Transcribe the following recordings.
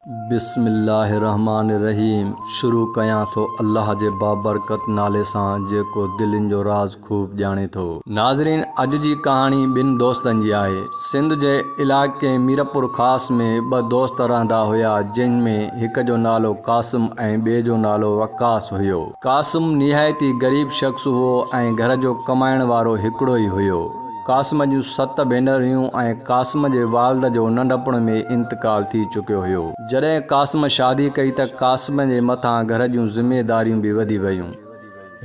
بسم الله الرحمٰن الرحيم شروع ڪيان ٿو الله جي بابرڪت نالي سان جيڪو دلين جو راز خوب ڄاڻي ٿو. ناظرين اڄ جي ڪهاڻي ٻن دوستن جي آهي. سنڌ جي علائقي ميرپورخاص ۾ ٻه دوست رهندا هيا جن ۾ هڪ جو نالو قاسم ۽ ٻئي جو نالو وقاص هيو. قاسم نهايت ئي غريب شخص هئو ۽ گهر جو ڪمائڻ وارو هڪڙو ئي هيو. قاسم جون ست ڀينر هيون ۽ قاسم جي والد جو ننڍپڻ ۾ انتقال ٿي چڪيو هيو. جڏهن قاسم شادي ڪئي ته قاسم جي مٿان گهر جون ذميداريون به وڌي ويون.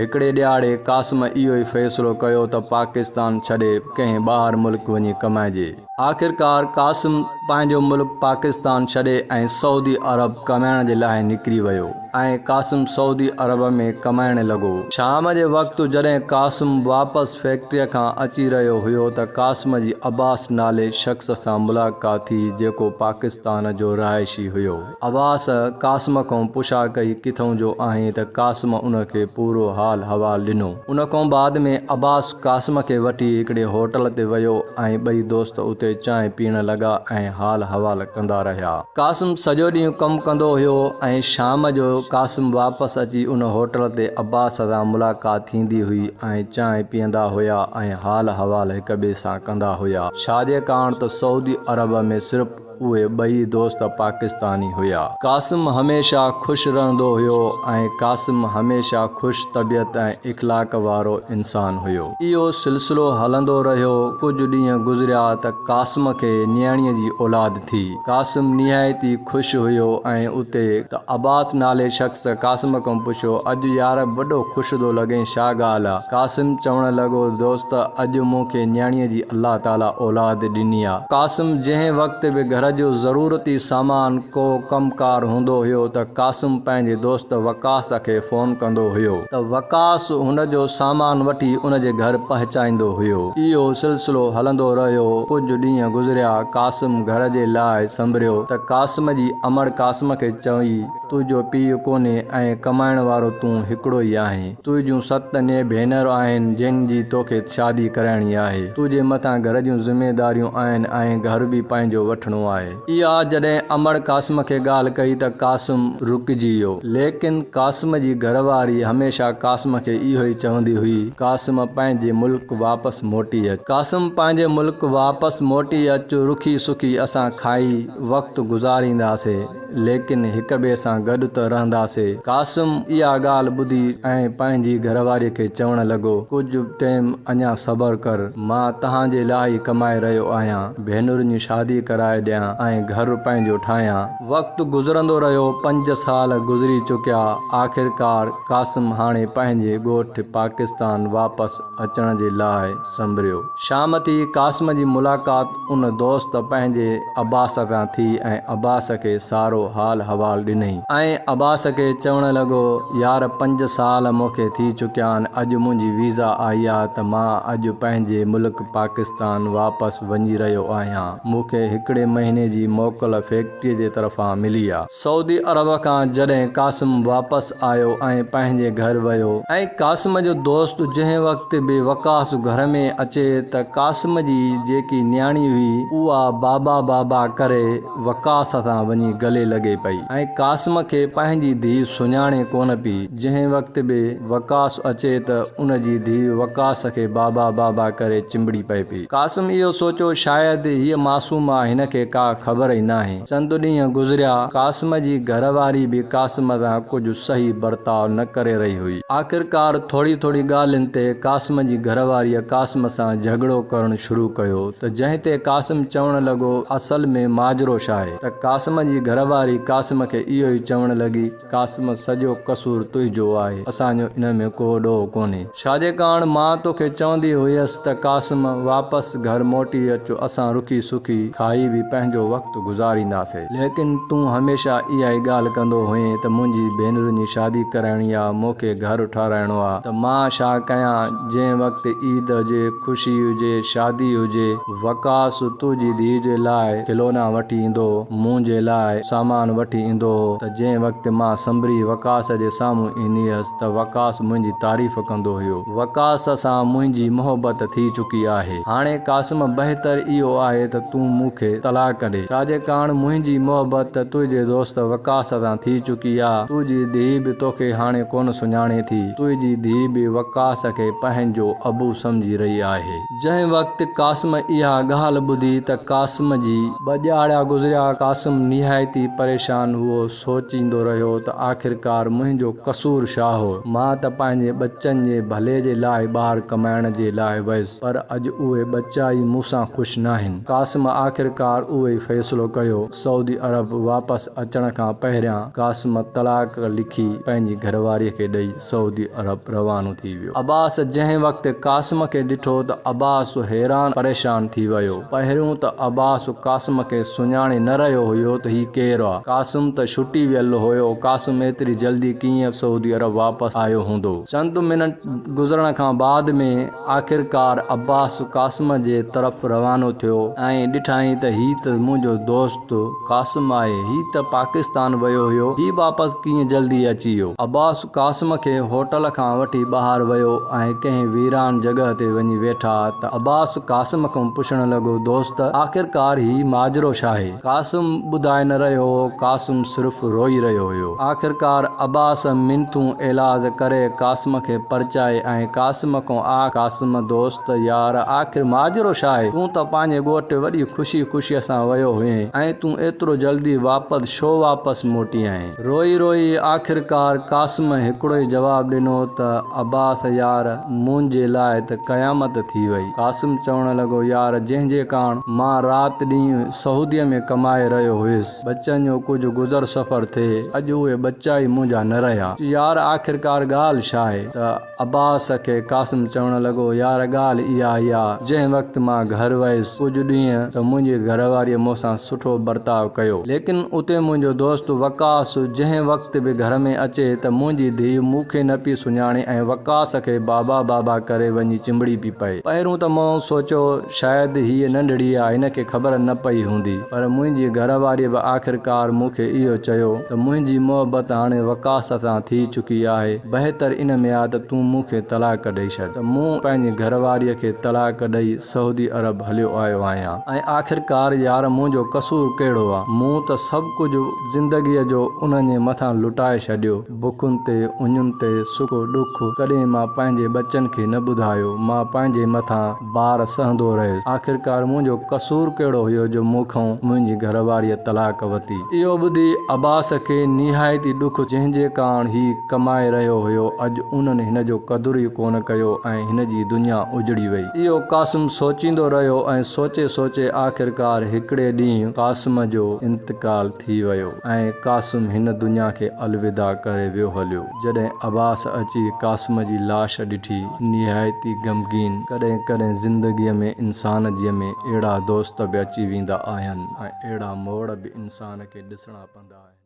هڪڙي ڏهاڙي قاسم اهو ئي فيصلو ڪيو ته پاڪستان ڇڏي ڪنهن ٻاهر ملڪ وڃي ڪمائجي. آخرڪار قاسم پنهنجو ملڪ پاڪستان ڇڏي ۽ سعودي عرب ڪمائڻ جي لاء نڪري ويو ۽ قاسم سعودي عرب ۾ ڪمائڻ لڳو. شام جي وقت جڏهن قاسم واپس فيڪٽريء کان اچي رهيو هيو ته قاسم جي عباس نالي شخص سان ملاقات ٿي جيڪو پاڪستان جو رهائشي هيو. عباس قاسم کان پڇا ڪئي ڪٿئون جو آهين ته قاسم ان کي پورو حال حوال ڏنو. ان کان بعد ۾ عباس قاسم کي وٺي هڪڙي هوٽل تي ويو ۽ ٻئي دوست اتي چانهه پيئڻ لڳا ۽ حال حوال ڪندا رهيا. قاسم سڄو ڏينهن ڪم ڪندو هيو ۽ شام جو قاسم واپس اچي ان هوٽل تي عباس سان ملاقات ٿيندي هئي ۽ چانهه پيئندا هيا ۽ حال حوال هڪ ٻئي سان ڪندا هيا. ڇا جي ڪاڻ ته سعودي عرب ۾ صرف اهي ٻئي دوست پاڪستاني هيا. قاسم هميشه خوش رهندو هيو ۽ قاسم هميشه خوش طبيعت ۽ اخلاق وارو انسان هيو. اهو سلسلو هلندو رهيو، ڪجهه ڏينهن گذريا ته قاسم کي نياڻيء جي اولاد ٿي. قاسم نهايت ئي خوش هيو ۽ اتي ته عباس نالي شخص قاسم کان پڇيو، اڄ يار وڏو خوش ٿو لڳين ڇا ڳالهه آ؟ قاسم چوڻ لڳو، دوست اڄ مون کي نياڻيء جي الله تعاليٰ اولاد ڏني آ. قاسم جنهن وقت به گهر جو ضرورتي سامان ڪو ڪم ڪار هوندو هيو ته قاسم پنهنجي دوست وقاص کي فون ڪندو هيو ته وقاص هن جو سامان وٺي ان جي گهر پهچائيندو هيو. اهو سلسلو هلندو رهيو. ڪجهه ڏينهن گذريا قاسم گهر جي لاء سنڀريو ته قاسم جي امڙ قاسم کي چئي تنهنجو پيء ڪونهي ۽ ڪمائڻ وارو تون هڪڙو ئي آهين. تنهنجون ست ني ڀينر آهن جن جي توکي شادي ڪرائڻي آهي. تنهنجي مٿان گهر جون ذميداريون آهن ۽ گهر به پنهنجو وٺڻو آهي. اها جڏهن امڙ قاسم کي ڳالهه ڪئي ته قاسم رڪجي ويو. ليڪن قاسم جي گهر واري هميشه قاسم کي اهو ئي چوندي هئي، قاسم پنهنجي ملڪ واپس موٽي اچ. قاسم پنهنجي ملڪ واپس موٽي اچ، رکي سکي اسان کائي وقت گذارينداسي. ليڪن هڪ ٻئي سان گڏ ته رهنداسي. قاسم اها ڳالهه ٻڌي ۽ پنهنجي گهرواريء کي چوڻ لڳو، ڪجهه ٽيم اڃا صبر ڪر، مان توهان جي لاء ئي ڪمائي رهيو آهيان، ڀينرن جي شادي ڪرائي ڏيان ۽ گهر پنهنجو ٺاهيان. وقت گذرندو رهيو، پنج سال گذري چڪيا، آخرڪار قاسم هاڻي پنهنجي ڳوٺ پاڪستان واپس اچڻ جي لاء سنڀريو. شام ٿي، قاسم جي ملاقات ان دوست پنهنجي عباس سان ٿي ۽ عباس کي سارو حال حوال ڏنئي. ۽ عباس کي چوڻ لڳو، يار پنج سال مون کي ٿي چڪيا آهن، اڄ منهنجي ويزا آئي آ ته مان اڄ پنهنجي ملڪ پاڪستان واپس وڃي رهيو آهيان، مون کي هڪڙي مهيني جي موڪل فيڪٽريء جي طرفان ملي آ. سعودي عرب کان جڏهن قاسم واپس آيو ۽ پنهنجي گهر ويو. ۽ قاسم جو دوست جنهن وقت به وقاص گهر ۾ اچي ته قاسم جي جيڪي نياڻي هئي اها بابا بابا ڪري وقاص سان وڃي گلي لڳي پئي ۽ قاسم کي پنهنجي ڌيء سڃاڻي ڪونه پئي جنهن وقت به وقاص اچي ته ان جي ڌيء وقاص کي بابا بابا ڪري چنبڙي پئي پئي. قاسم اهو سوچيو شايد هيء معصوم آ هن کي ڪا خبر ئي ناهي. چند ڏينهن گذريا، قاسم جي گهر واري به قاسم سان ڪجهه صحيح برتاء نه ڪري رهي هئي. آخرڪار ٿوري ٿوري ڳالهين تي قاسم جي گهر واريء قاسم سان جهڳڙو ڪرڻ شروع ڪيو ته جنهن تي قاسم چوڻ لڳو اصل ۾ ماجرو ڇاهي؟ ته قاسم جي گهر واري قاسم کي اهو ئي چوڻ لڳي قاسم سڄو قصور تنهنجو آهي، اسان جو ان ۾ ڪو ڏوهه ڪونهي. ڇا جي ڪاڻ مان توکي چوندي هيس ته قاسم واپس گهر موٽي اچ، اسان رکي سکي کائي به پنهنجو وقت گذارينداسي. ليڪن تون هميشه اها ئي ڳالهه ڪندو هئين ته منهنجي ڀينرن جي شادي ڪرائڻي آ، مون کي گهر ٺهرائڻو آ ته مان ڇا ڪيان، جنهن وقت عيد هجي، خوشي هجي، شادي هجي، وقاص تنهنجي ڌيء جي لاء کلونا وٺي ايندو، مون جي لاء سامان. سامان وٺي ايندو هو ته جنهن وقت مان سنڀري وقاص جي سامهون ايندي هيس ته وقاص منهنجي تعريف ڪندو هيو. وقاص سان منهنجي محبت ٿي چڪي آهي. هاڻي قاسم بهتر اهو آهي ته تون مون کي طلاق ڏي. ڇا جي ڪاڻ منهنجي محبت ته تنهنجي دوست وقاص سان ٿي چڪي آ. تنهنجي ڌيء به توکي هاڻي ڪونه سڃاڻي ٿي. تنهنجي ڌيء به وقاص کي پنهنجو ابو سمجهي رهي آهي. جنهن وقت قاسم اها ڳالهه ٻڌي ته قاسم جي. ٻه ڏهاڙا گذريا. قاسم نهايت ئي پريشان هئو. سوچيندو رهيو ته آخرڪار منهنجو قصور ڇا هو؟ مان ته پنهنجي ٻچن جي ڀلي جي لاء ٻاهر ڪمائڻ جي لاء ويس، پر اڄ اهي ٻچا ئي مون سان خوش ناهن. قاسم آخرڪار اهو ئي فيصلو ڪيو. سعودي عرب واپس اچڻ کان پهريان قاسم طلاق لکي پنهنجي گهرواريء کي ڏئي سعودي عرب روانو ٿي ويو. عباس جنهن وقت قاسم کي ڏٺو ته عباس حيران پريشان ٿي ويو. پهريون ته عباس قاسم کي سڃاڻي نه رهيو هيو ته هي ڪير آ. قاسم ته ڇٽي ويل هيو. قاسم ايتري جلدي ڪيئن سعودي عرب واپس آيو هوندو. چند منٽ گذرڻ کان بعد ۾ آخرڪار عباس قاسم جي طرف روانو ٿيو ۽ ڏٺائين ته هي ته منهنجو دوست قاسم آهي، هي ته پاڪستان ويو هيو، هي واپس ڪيئن جلدي اچي ويو. عباس قاسم کي هوٽل کان وٺي ٻاهر ويو ۽ ڪنهن ويران جڳهه تي وڃي ويٺا ته عباس قاسم کان پڇڻ لڳو، دوست آخرڪار هي ماجرو ڇاهي؟ قاسم ٻڌائي نه رهيو هو، قاسم صرف روئي رهيو هيو. آخرڪار عباس منٿون ايلاز ڪري قاسم کي پرچائي ۽ قاسم کان آ قاسم دوست يار آخر ماجرو ڇاهي؟ تون ته پنهنجي ڳوٺ وڏي خوشي خوشيء سان ويو هئين ۽ تون ايترو جلدي واپس ڇو واپس موٽي آئين؟ روئي روئي آخرڪار قاسم هڪڙو ئي جواب ڏنو ته عباس يار منهنجي لاء ته قيامت ٿي وئي. قاسم چوڻ لڳو يار جنهن جي ڪاڻ مان رات ڏينهن سعوديء ۾ ڪمائي رهيو هيس، ٻچن جو ڪجهه گذر سفر ٿئي، اڄ اهي ٻچا ئي منهنجا نه رهيا. يار آخرڪار ڳالهه ڇاهي؟ ته عباس کي قاسم چوڻ لڳو، يار ڳالهه اها ئي آ، جنهن وقت مان گهر ويس، ڪجهه ڏينهن ته منهنجي گهرواريء مون سان سٺو برتاء ڪيو. ليڪن اتي منهنجو دوست وقاص جنهن وقت به گهر ۾ اچي ته منهنجي ڌيء مون کي نه پئي سڃاڻي ۽ وقاص کي بابا بابا ڪري وڃي چنبڙي پئي پئي. پهريون ته مون سوچيو شايد هيء ننڍڙي آ هن کي خبر نه پئي هوندي. پر منهنجي گهر واريء به آخرڪار مون کي اهو چيو ته منهنجي محبت هاڻي وقاص سان ٿي چڪي آهي، بهتر ان ۾ آ ته تون مون کي طلاق ڏئي ڇڏ. ته مون پنهنجي گهر واريء کي طلاق ڏئي سعودي عرب هليو آيو آهيان. ۽ آخرڪار يار منهنجو قصور ڪهڙو آ؟ مون ته سڀ ڪجهه زندگيء جو انهن جي مٿان لٽائي ڇڏيو. بکن تي، اڃن تي، سک ڏک ڪڏهن مان پنهنجي ٻچن کي نه ٻڌايو. مان پنهنجي مٿان بار سهندو رهيس. آخرڪار منهنجو قصور ڪهڙو هيو جو مون کان منهنجي گهرواريء طلاق وتي. اهو ٻڌي عباس کي نهايت ئي ڏک جنهن جي ڪاڻ هي ڪمائي رهيو هيو، اڄ انهن هن جو قدر ئي ڪونه ڪيو ۽ هن جي دنيا اجڙي وئي. اهو قاسم سوچيندو رهيو ۽ سوچي سوچي آخرڪار هڪڙي ڏينهن قاسم جو انتقال ٿي ويو ۽ قاسم هن دنيا کي الوداع ڪري ويو هليو. جڏهن عباس اچي قاسم جي لاش ڏٺي، نهايت ئي غمگين. ڪڏهن ڪڏهن زندگيء ۾ انسان جي ۾ اهڙا دوست به اچي ويندا آهن ۽ اهڙا موڙ به انسان کي ڏسڻا پوندا آهن.